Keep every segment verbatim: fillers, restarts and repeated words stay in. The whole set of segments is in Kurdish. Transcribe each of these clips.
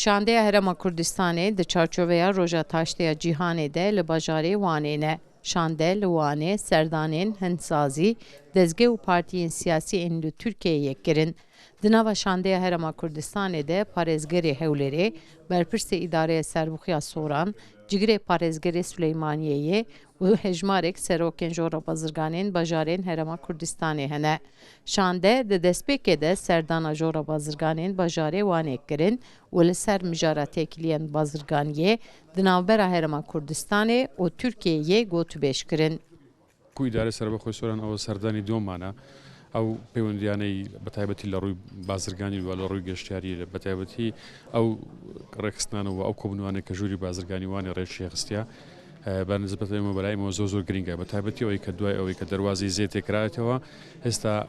Şandeya Herêma Kurdistanê di çarçoveya Roja Taştê ya Cîhanê de li bajarê Wanê ne. Şande li Wanê serdanên hindsazî, dezgeh û partiyên siyasî ên li Tirkiyeyê yek kirin. Di nava Şandeya Herêma Kurdistanê de parêzgerê Hewlêrê, berpirsê Îdareya Serbixwe ya Soran, cigirê parêzgerê Suleymaniyeyê û hejmarek serokên Jora Bazirganên bajarên Herêma Kurdistanê hene. Şande di destpêkê de serdana Jora Bazirganên bajarê Wanê kirin û li ser mijara têkiliyên bazirganiyê di navbera Herêma Kurdistanê û Tirkiyeyê gotûbêj kirin. Ku Îdare Serbixwe Soran ew serdana dûyemane, ew pêwendiyaneyî bi taybetî li rûyê bazirganî û li rûyê geştiyariyê, bi taybetî ew rêxistinane û ew kobûnanê ke jûrî bazirganî Wanê rê çêxistiye, e, bi nisbeta me, belê me zor zor girîng e. Bi taybetî ew ke duayê ew ke derbazî zêde kirayetê, êsta,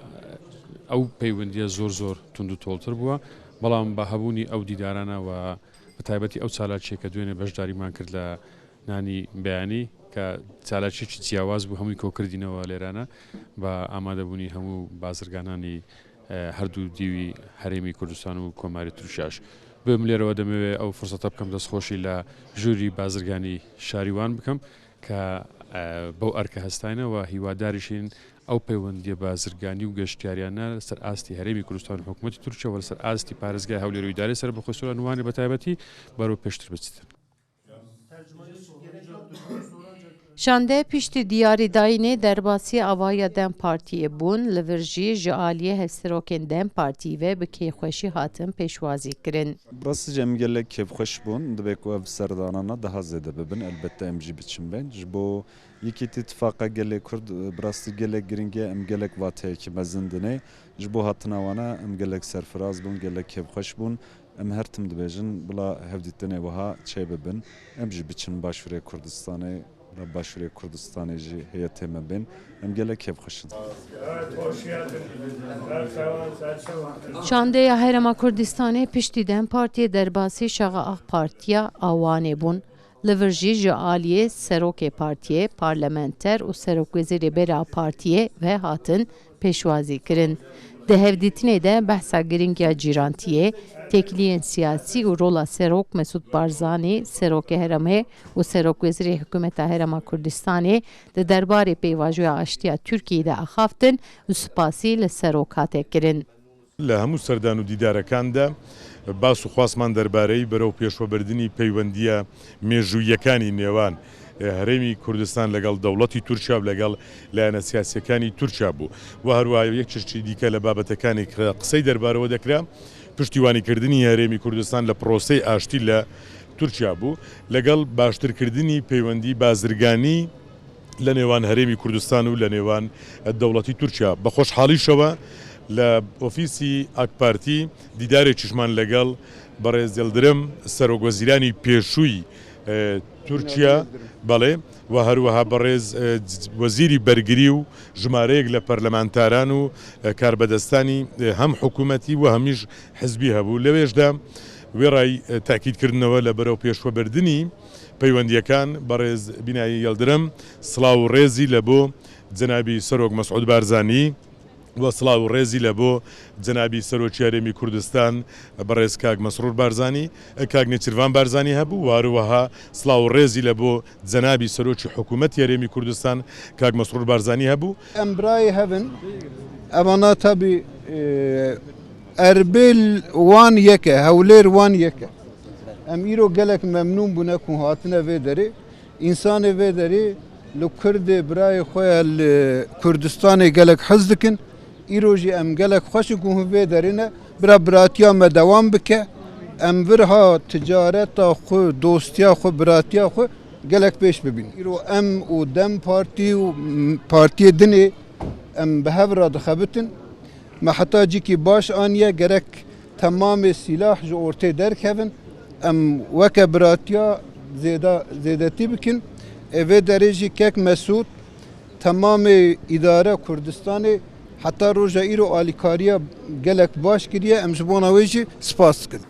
e, ew pêwendiye zor zor tund û toltir bûye. Belam bi hebûnî ew dîdarane û bi taybetî ew çalakiyê ke dûyê beşdarî me kir li nanî beyanî, ke çalakiyekî ciyawaz bû, hemû kokirdîne û lêrane bi amadebûnî hemû bazirgananî, e, her du dîwî Herêmî Kurdistan û Komarê Tirkiyeyê. Bi em lêre ve demê wê ew firseta bikim destxweşî li jûrî bazirganî şarî Wan bikim ke, e, bew erke hestayne û hîwadarî şîn ew pêwendiye bazirganî û geştiyariyane li ser astî Herêmî Kurdistan û hikûmetî Tirkiye û li ser astî parêzgeha Hewlêr û Îdarê Serbixwe Soran Wanê bi taybetî bero pêştir biçitin. Şande piştî diyarîdayînê derbasî avaya DEM Partiyê bûn, li vir jî ji aliyê hevserokên DEM Partiyê ve bi kêfxweşî hatin pêşwazî kirin. Bi rastî jî em gelek kêfxweş bûn, dibê ku ev serdanana daha zêde bibin, elbette em jî biçin bên. Ji bo Yekîtî Tifaqa Gelê Kurd, bi rastî gelek giring e, em gelek vateyekî mezin dinê. Ji bo hatina wana em gelek serfiraz bûn, gelek kêfxweş bûn. Em her tim dibêjin, bila hevdîtinê wiha çêbibin. Em jî biçin başûrê Kurdistanê, bila başûrê Kurdistanê jî heyetê me bên. Em gelek kêfxweş in. Şandeya Herêma Kurdistanê piştî DEM Partiyê derbasî Şaxa A Partiya a Wanê bûn. Li vir jî ji aliyê serokê partiyê, parlamenter û serokwezîrê berê a partiyê ve hatin pêşwazî kirin. Di hevdîtinê de behsa giringiya cîrantiyê, têkiliyên siyasî û rola Serok Mesûd Barzanî, Serokê Herêmê û Serokwezîrê Hikûmeta Herêma Kurdistanê di derbarê pêvajoya aştiya Tirkiyeyê de axaftin û spasî li Serok hate kirin. لە هەموو سەردان و دیدارەکاندا باس و خواسمان دەربارەی بەرەو پێشوەبردنی پەیوەندیە مێژوویەکانی نێوان، ئە، هەرێمی کوردستان لەگەڵ دەوڵەتی تورکیا و لەگەڵ لایەنە سیاسیەکانی تورکیا بوو و هەروەها یەک چشتی دیکە لە بابەتەکانی کە قسەی دەربارەوە دەکرا، پشتیوانیکردنی هەرێمی کوردستان لە پرۆسەی ئاشتی لە تورکیا بوو، لەگەڵ باشترکردنی پەیوەندی بازرگانی لە نێوان هەرێمی کوردستان و لە نێوان دەوڵەتی تورکیا. بە خۆشحاڵیشەوە لە ئۆفیسی ئاک پارتی دیدارێکیشمان لەگەڵ بەڕێز یەلدرم، سەرۆک وەزیرانی پێشووی، ئە، تورکیا، بەڵێ، و هەروەها بەڕێز، ئە، وەزیری بەرگری و ژمارەیەک لە پەرلەمانتاران و، ئە، کاربەدەستانی، ئە، هەم حکوومەتی و هەمیش حزبی هەبوو. لەوێشدا وێڕای، ئە، تاکیدکردنەوە لە بەرەو پێشوەبردنی پەیوەندیەکان، بەڕێز بینایی یەلدرم سڵاو و ڕێزی لە بۆ جەنابی سەرۆک مەسعود بارزانی و سڵاو و ڕێزی لە بۆ جەنابی سەرۆکی هەرێمی کوردستان، بەڕێز کاک مەسرور بارزانی، کاک نێچیرڤان بارزانی هەبوو و هەروەها سڵاو و ڕێزی لە بۆ جەنابی سەرۆکی حکوومەتی هەرێمی کوردستان، کاک مەسرور بارزانی هەبوو. Em birayê hev in. Evana tabî, e, Erbil wan yek e, Hewlêr wan yek e. Em îro gelek memnûn bûne ku hatine vê derê. Însanê vê derê li Kurdê birayê xwe ya li Kurdistanê gelek hez dikin. Îro jî em gelek xweş in ku hûn vê derê ne. Bira biratiya me dewam bike. Em vir ha ticareta xwe, dostiya xwe, biratiya xwe gelek pêş bibînin. Îro em û DEM Partî û, m, partiyê dinê em bi hev re dixebitin. Me heta cîkî baş aniye, gerek temamê sîlah ji ortê derkevin. Em weke biratiya zêda-, zêdetî bikin. Ê vê derê jî kek Mesûd temamê îdare Kurdistanê heta roja îro alîkariya gelek baş kiriye. Em ji bona wê jî spas dikin.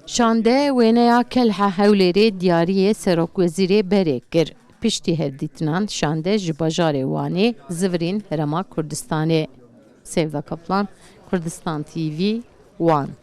Şande wêneya Kelha Hewlêrê diyariyê serokwezîrê berê kir. Piştî hevdîtinan şande ji bajarê Wanê zivirîn Herêma Kurdistanê. Sevda Kaplan, Kurdistan T V, wan.